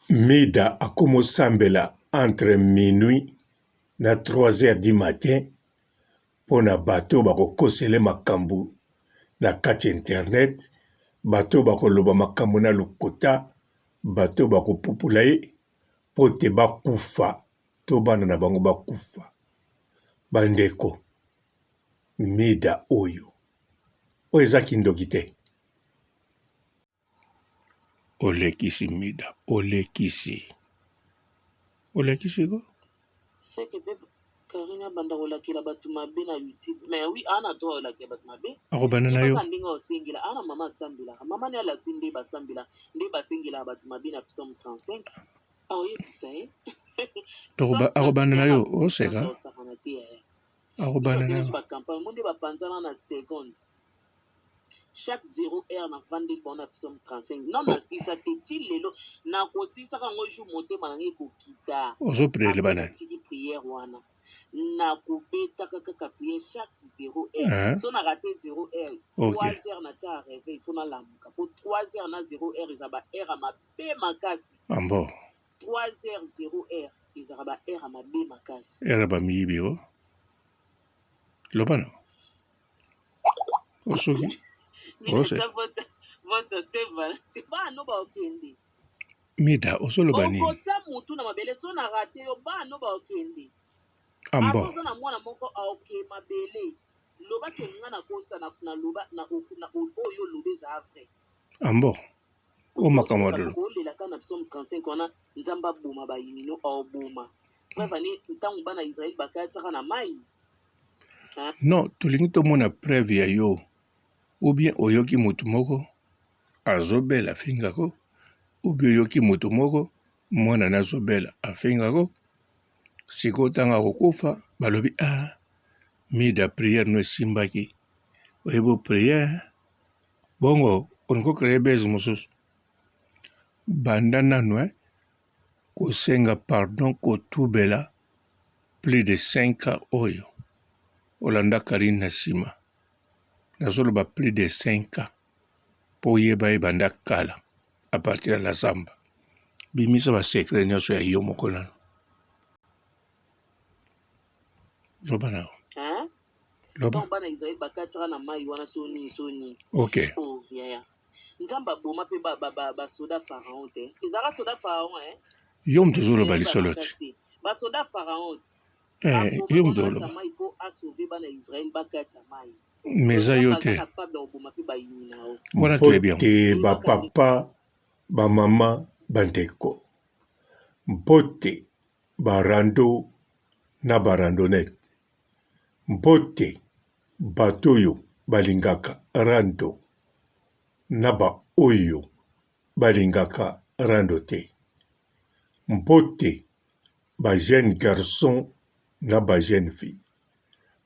Mida akomosambela entre minuit na 3 heures du matin mpo na bato oyo bakokosele makambo na kati ya internet, bato oyo bakoloba makambo na lokuta, bato oyo bakopupula ye mpo te bakufa to bana na bango bakufa. Bandeko, Mida oyo, oyo eza kindoki te? Olekisi mida olekisi olekisi ko. Seke pe Carine abanda kolakela batu mabe na YouTube mais oui ana droit olakela batu mabe. Akobanda na yo. Kaka ndenge osengela ana mama asambelaka mama ne alakisi nde basambela nde basengelaka batu mabe na psaume 35 aoyebisa ye. Akobanda na yo oseka. Akobanda na yo. Ba campagne monde bapanzana na seconde. Chaque 0 heure na vandeli bango na psaume 35 non na sisa te ti lelo na kosisaka yango jour motema na ngai ekokita. Ozo priere ba nani? Tiki prière wana na kobetaka kaka prière chaque 0 heure. So na rate 0 heure, 3 heures na tia réveil, faut na lamuka po 3 heures na 0 heure eza ba heure ya mabe makasi. Ambo. 3 heures 0 heure ezaka ba heure ya mabe makasi. Heure ba miyibi o. Loba na. Osoki. Ose. Bana bakende. Mida ozoloba nini? Okotia mutu na mabele so na rate yo bana bakende. Ambo. Ata oza na mwana moko aoke mabele. Loba ke nga na kosa na na loba na na oyo loba eza vrai. Ambo. O makambo ya lolo. Kolela kaka na psaume 35 wana Nzambe aboma bayini no aoboma. Preuve ani ntango bana Israël bakataka na mai. Non, tolingi tomona preuve ya yo ou bien oyoki mutu moko azobela afingako ou bien oyoki mutu moko mwana na azobela afingako sikoyo ntango akokufa balobi ah mida prière no esimbaki oyebi prière bongo olingi ocree base mosusu banda nanu eh, kosenga pardon kotubela plus de 5 ans oyo olanda Carine na sima nazoloba plus de 5 ans po oyeba ye banda kala a partir ya la zamba bimisa ba secret nyonso ya yo moko nano loba na yo loba bana Israël bakataka na mai wana soni soni ok oh yaya Nzambe aboma pe ba ba ba ba soda pharaon te. Ezalaka soda pharaon hein. Yo moto ozoloba lisolo ti. Ba soda pharaon ti. Eh, yo moto oloba. Mai po a sauver bana Israël ba kati ya mai. Mais eza yo te. Capable ya koboma pe bayini na yo. Wana toyebi yango. Mbote ba papa, ba mama, ba ndeko. Mbote ba rando na ba randonnette. Mbote bato oyo balingaka rando na ba oyo balingaka rando te. Mbote ba jeunes garçons na ba jeunes filles.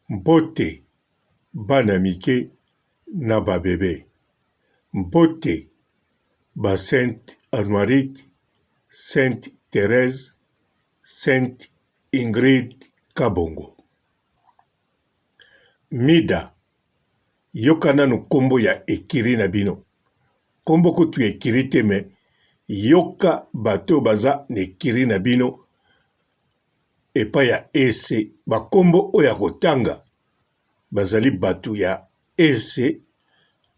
Mbote bana mike na ba bebes. Mbote ba Sainte Anuarite, Sainte Therèse, Sainte Ingrid Kabongo. Mida yoka nanu kombo ya ecurie na bino kombo kutu ya ecurie te mais yoka bato oyo baza na ecurie na bino epai ya ese ba kombo oyo ya kotanga bazali bato ya ese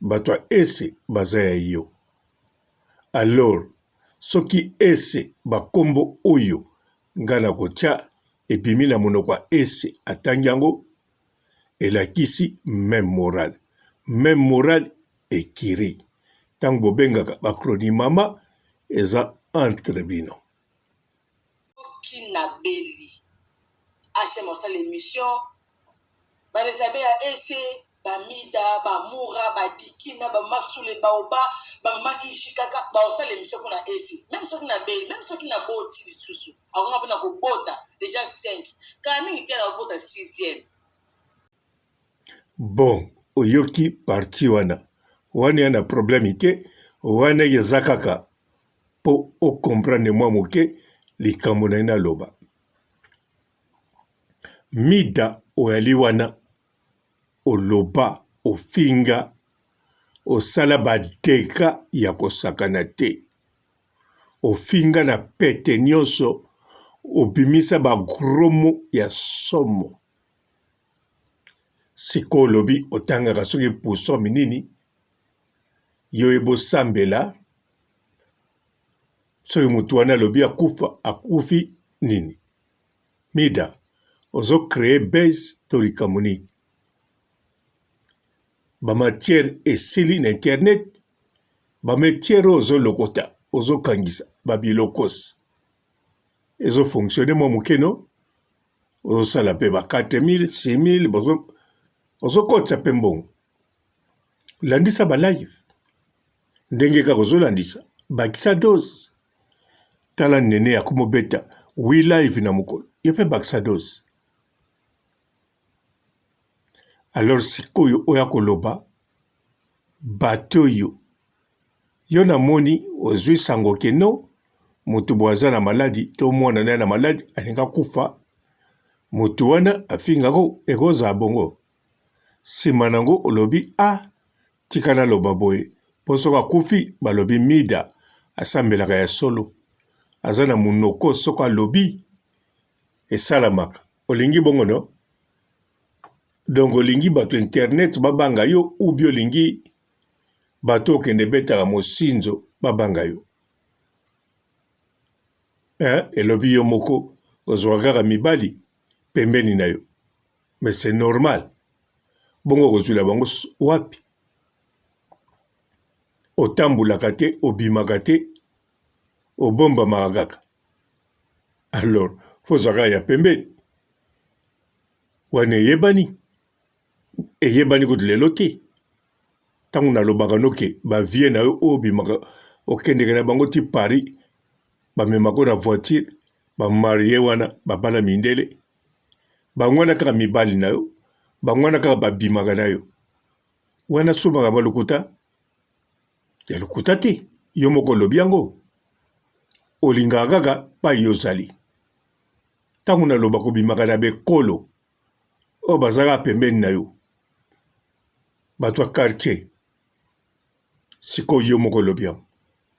bato ya ese baza ya yo alors soki ese ba kombo oyo nga nakotia ebimi na monoko ya ese atangi yango elakisi meme morale meme morale ecurie tango bobengaka ba chronimama eza entre bino. Soki na beli HM osala emission ba les abe ya ese ba mida ba mura ba dikina ba masule baoba ba mama iji kaka ba osala emission pona ese meme soki na beli meme soki na boti lisusu akonga pona kobota deja 5 kala mingi te na kobota 6e. Bon oyoki partie wana wana ya na problème te wana eza kaka po o comprendre mwa moke likambo na ye naloba mida oyali wana oloba ofinga osala ba degats ya kosakana te. Ofinga na pete nyonso, obimisa ba gros mots ya somo. Sikoyo olobi otangaka soki psaume nini, yo oyebi osambela, soki mutu wana alobi akufa, akufi nini? Mida, ozo creer buzz to likambo nini? Ba matières esili na internet, ba metiere oyo ozo lokota ozo kangisa ba bilokos ezo fonctionner mwa moke no ozo sala pe ba 4000 6000 bozo ozo kotisa pe mbongo landisa ba live ndenge kaka ozo landisa bakisa dose tala nene ya komobeta wi live na mokolo ye pe bakisa dose alors sikoyo oya koloba Bato oyo yo na moni ozui sango ke no mutu boye aza na maladi to mwana naye na maladi alingi akufa mutu wana afingako ekozala bongo sima nango olobi ah tika naloba boye po soki akufi balobi mida asambelaka ya solo aza na munoko soki alobi esalamaka olingi bongo no? Donc olingi batu internet ba banga yo ou bien olingi batu okende betaka mosinzo ba banga yo? Hein elobi yo moko ozwaka kaka mibali pembeni na yo mais c'est normal bongo okozwila bango wapi? Otambulaka te obimaka te obombamaka kaka alors faut ozwa kaka ya pembeni. Wana eyebani, eyebani kutu lelo te. Tango nalobaka no ke ba vieux na yo oyo obimaka okendeke na bango ti Paris, bamemaka yo na voiture, ba marie wana babala mindele, bango wana kaka mibali na yo, bango wana kaka babimaka na yo. Wana so makambo ya lokuta? Ya lokuta te, yo moko olobi yango. Olingaka kaka pai yo ozali. Ntango naloba kobimaka na bekolo oyo baza kaka pembeni na yo, bato ya quartier, sikoyo yo moko olobi yango,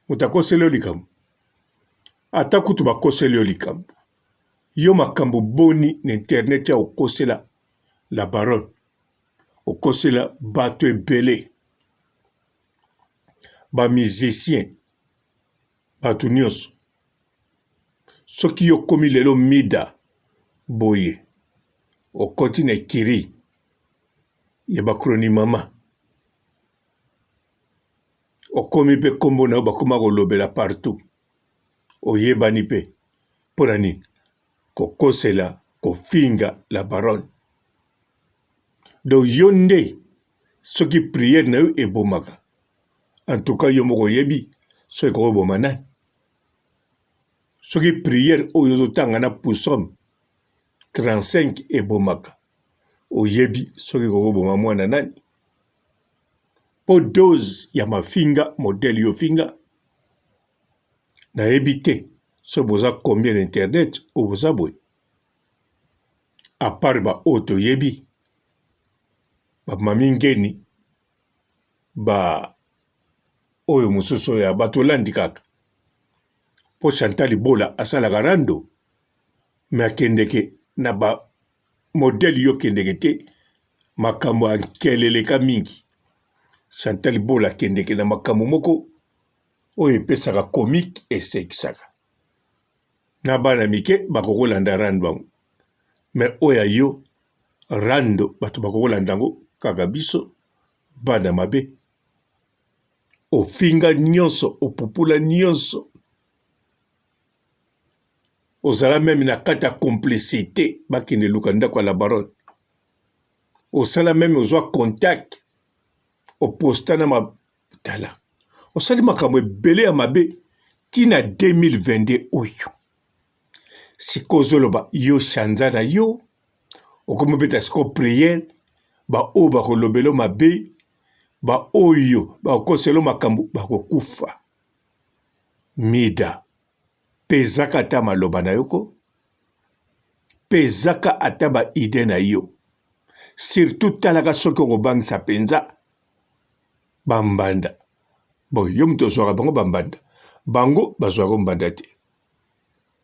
moto akoseli yo likambo? Ata kutu bakoseli yo likambo, yo makambo boni na internet ya okosela la baronne, okosela bato ebele, ba musiciens, bato nyonso. Soki yo okomi lelo mida boye okoti na ecurie ya ba chronimama okomi pe kombo na yo bakoma kolobela partout oyebani pe pona nini kokosela kofinga la baronne donc yo nde soki prière na yo ebomaka en tout cas yo moko oyebi soki ekoboma nani Soki prière oyo ozo tanga na psaume 35 ebomaka oyebi soki ekoki koboma mwana nani? Po dose ya mafinga modèle yo ofinga nayebi te soki boza combien na internet oyo boza boye à part ba oyo toyebi ba mami ngeni ba oyo mosusu oyo ya bato olandi kaka mpo Chantal Bola asalaka rando me akendeke na ba modele yo okendeke te makambo ya nkeleleka mingi Chantal Bola akendeke na makambo moko oyo epesaka comique esekisaka na bana mike bakokolanda rando yango me oyo ya yo rando bato bakokolanda yango kaka biso bana mabe ofinga nyonso opupula nyonso ozala meme na kati ya complicité bakende luka ndako ya la baronne osala meme ozwa contact oposta na matala osali makambo ebele ya mabe ntina 2022 oyo sikoyo ozoloba yo chanza na yo okomi obeta sikoyo priere baoyo bakolobelo mabe baoyo bakoselo makambo bakokufa mida pezaka ata maloba na yo ko pezaka ata ba idee na yo surtout talaka soki okobangisa mpenza bambanda bon yo moto ozwaka bango bambanda Bango bazwaka mbanda te.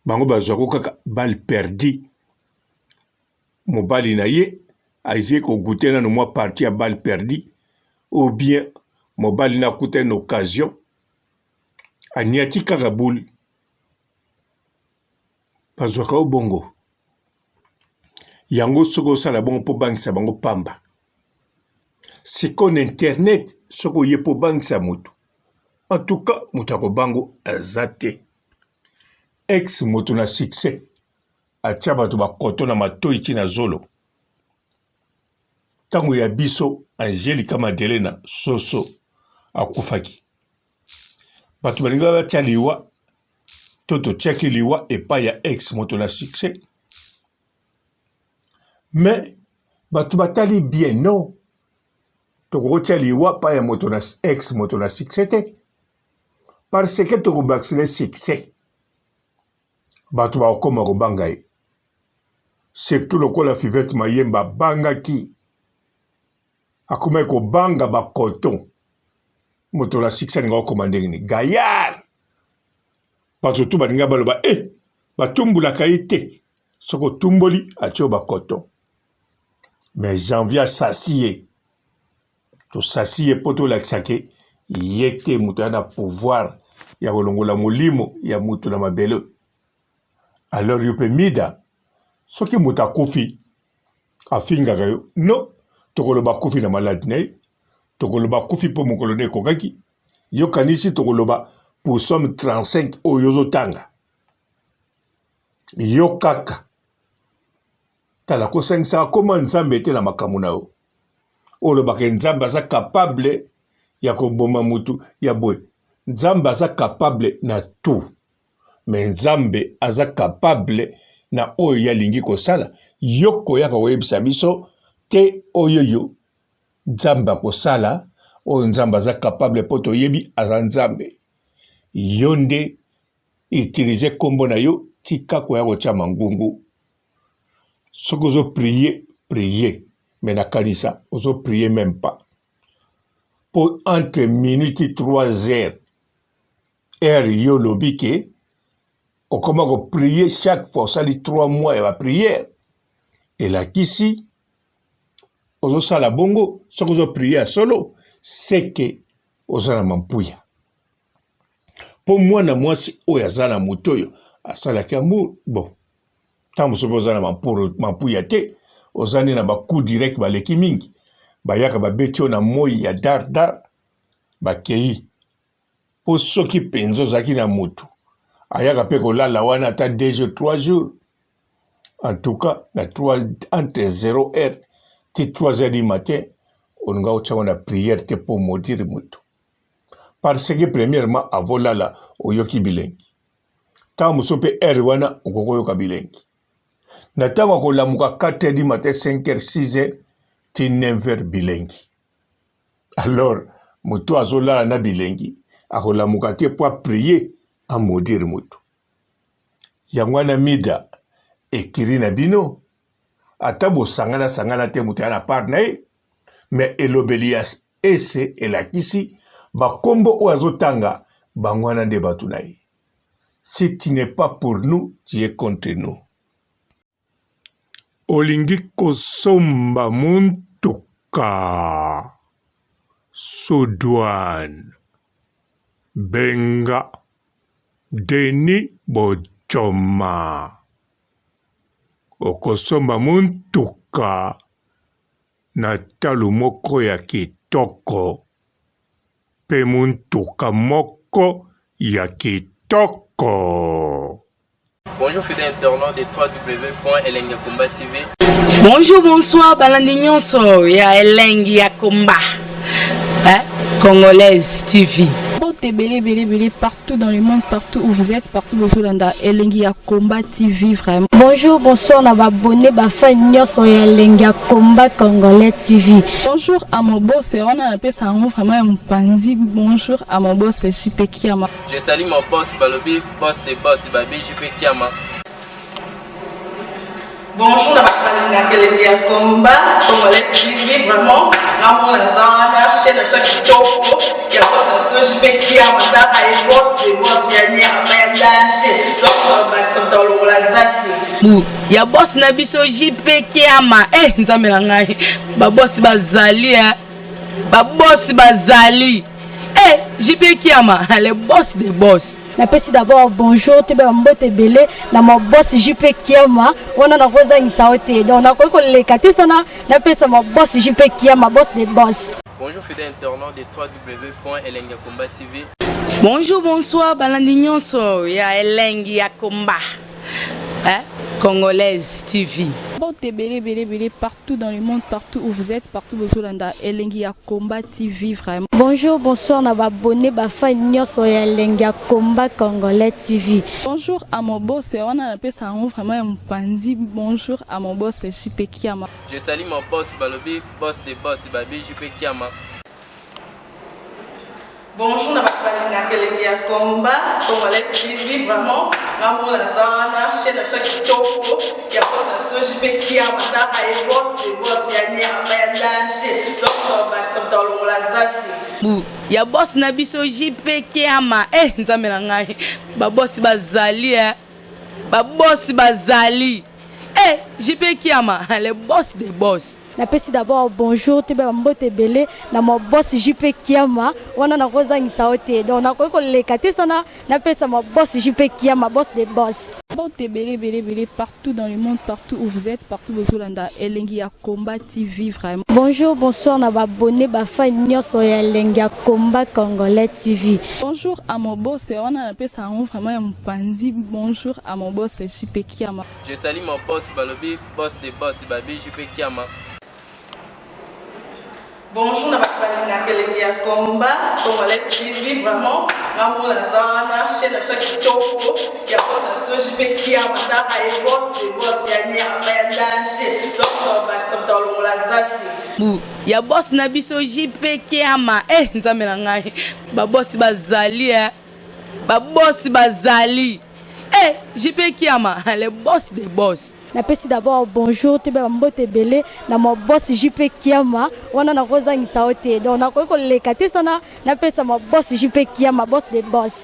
Bango bazwaka kaka balle perdue. Mobali na ye aye ko gouter nanu mwa partie ya balle perdue ou bien mobali na akuta une occasion aniati kaka boule. Bazwaka yo bongo. Yango soki osala bongo mpo obangisa bango pamba. Sikoyo na internet soki oye mpo obangisa moto, en tout cas moto akobango aza te. Ex moto na succès atia bato bakoto na matoi ti na zolo. Ntango ya biso Angelica Madelena Soso akufaki, bato balingaki batia liwa to totiaki liwa epai ya ex moto na succès, mais bato batali bien non, tokokotia liwa epai ya moto na ex moto na succès te parce que tokobakisela succès bato bakokoma kobanga ye surtout lokola Fivette Mayemba abangaki akomaki kobanga ba coton moto na succès alinga okoma ndenge nini gaillard bato tu balinga baloba e eh, batumbulaka ye te soki otumboli atie yo bacoton mais janvier asasi ye tosasi ye mpo tolakisa ke ye te moto ya na pouvoir ya kolongola molimo ya moto na mabele alors yo mpe mida soki moto akufi afingaka yo no tokoloba akufi na maladi na ye tokoloba akufi mpo mokolo na ekokaki yo kanisi tokoloba pour somme 35 oyo ozotanga yo kaka tala kosangisaka koma nzambe te na makambo na yo olobaka nzambe aza capable ya koboma mutu ya boye nzambe aza capable na tout mais nzambe aza capable na oyo ye alingi kosala yo koyaka koyebisa biso te oyo yo nzambe akosala oyo nzambe aza capable mpo toyebi aza nzambe yo nde utilize nkombo na yo tika koya kotya mangungu soki ozo prie prie mais nakanisa ozo prie meme pas mpo entre minute 3 heures heure yo olobi ke okoma ko prier chaque fois osali 3 mois ya ba prière elakisi ozosala bongo soki ozo prier ya solo seke oza na mampuya mpo mwana mwasi oyo aza na moto oyo asalaki amour bon ntango mosusu mpe oza na mampuya te oza nde na bacoup direct baleki mingi bayaka babeti yo na moi ya dar dar bakei mpo soki mpenza ozalaki na motu ayaka mpe kolala wana ata 2 jours 3 jours en tout cas na 3, entre 0 heure ti 3 heures du matin olinga otyango na prière te mpo maudire motu parce que premièrement avolala oyoki bilengi ntango mosusu mpe heure wana okoki koyoka bilengi na ntango akolamuka 4 heures du matin 5 heures 6 heures ti 9 heures bilengi alors moto azolala na bilengi akolamuka te mpo aprie amodire moto yango wana mida ekiri na bino ata bosangana sangana te moto ya na part na ye me elobeli ya ese elakisi bakombo oyo azotanga bango wana nde bato na ye si tu n'es pas pour nous tu es contre nous Olingi kosomba motuka? Sous-douane, benga Denis Bodjoma. Okosomba motuka na talo moko ya kitoko mpe motuka moko ya kitoko. Bonjour fidèles internautes de www.elengiyakomba TV. Bonjour, bonsoir, balandi nyonso ya Elengi ya Komba. Hein? Congolaise TV. Mbote ebele ebele ebele partout dans le monde partout où vous êtes partout bozolanda elengi ya combat TV vraiment. Bonjour, bonsoir na ba abonné ba fan nyonso ya elengi ya combat congolais TV. Bonjour à mon boss wana napesa yango vraiment ya mopanzi bonjour à mon boss JP Kiama. Je salue mon boss balobi boss de boss babi JP Kiama. Bonjour na bato balingaka elengi ya combat congolais TV, vraiment nga mona naza wana chaîne na biso ya kitoko ya boss na biso JP Kiama, tala ye boss de boss ya nyama ya danger, donc bakisa moto alongola zaki bu ya boss na biso JP Kiama. Eh, nzambe na ngai, babosi bazali, eh. Babosi bazali, eh, JP Kiama, le boss de boss. Napesi d'abord bonjour, toyeba mbote ebele na ma boss JP Kiama. Wana nakozangisa yo te, donc nakoki koleka te sana napesa ma boss JP Kiama, boss de boss. Bonjour fidèles internautes de www.elengakomba TV. Bonjour, bonsoir balandi nyonso ya Elengi ya Komba, hein? Congolaise TV. Mbote ebele ebele ebele partout dans le monde, partout où vous êtes, partout bozolanda Elengi ya Combat TV vraiment. Bonjour, bonsoir na baabonnés, bafans nyonso ya Elengi ya Combat Congolais TV. Bonjour à mon boss, wana napesa yango vraiment ya mopandi. Bonjour à mon boss JP Kiama. Je salue mon boss balobi boss de boss babi JP Kiama. Bonjour na bato balingaka elengi ya combat congolais TV, vraiment nga mona naza wana chaîne na biso ya kitoko ya boss na biso JP Kiama, tala ye boss de boss ya nyama ya danger, donc bakisa moto alongola zaki bu ya boss na biso JP Kiama. Eh, nzambe na ngai, babosi bazali, eh. Babosi bazali, eh, JP Kiama, le boss de boss. Napesi d'abord bonjour, toyeba mbote ebele na ma boss JP Kiama. Wana nakozangisa yo te, donc nakoki koleka te sana napesa ma boss JP Kiama, boss de boss. Mbote ebele ebele ebele partout dans le monde, partout où vous êtes, partout bozolanda Elengi ya Combat TV vraiment. Bonjour, bonsoir na baabonnés, bafans nyonso ya Elengi ya Combat Congolais TV. Bonjour à mon boss, wana napesa yango vraiment ya mopandi. Bonjour à mon boss JP Kiama. Je salue mon boss balobi boss de boss babi JP Kiama. Bonjour na bato balingaka elengi ya combat congolais TV, vraiment nga mona naza wana chaîne na biso ya kitoko ya boss na biso JP Kiama, tala ye boss de boss ya nyama ya danger, donc bakisa moto alongola zaki bu ya boss na biso JP Kiama. Eh, nzambe na ngai, babosi bazali, eh. Babosi bazali, eh, JP Kiama, le boss de boss. Napesi d'abord bonjour, toyeba mbote ebele na ma boss JP Kiama. Wana nakozangisa yo te, donc nakoki koleka te sana napesa ma boss JP Kiama, boss de boss.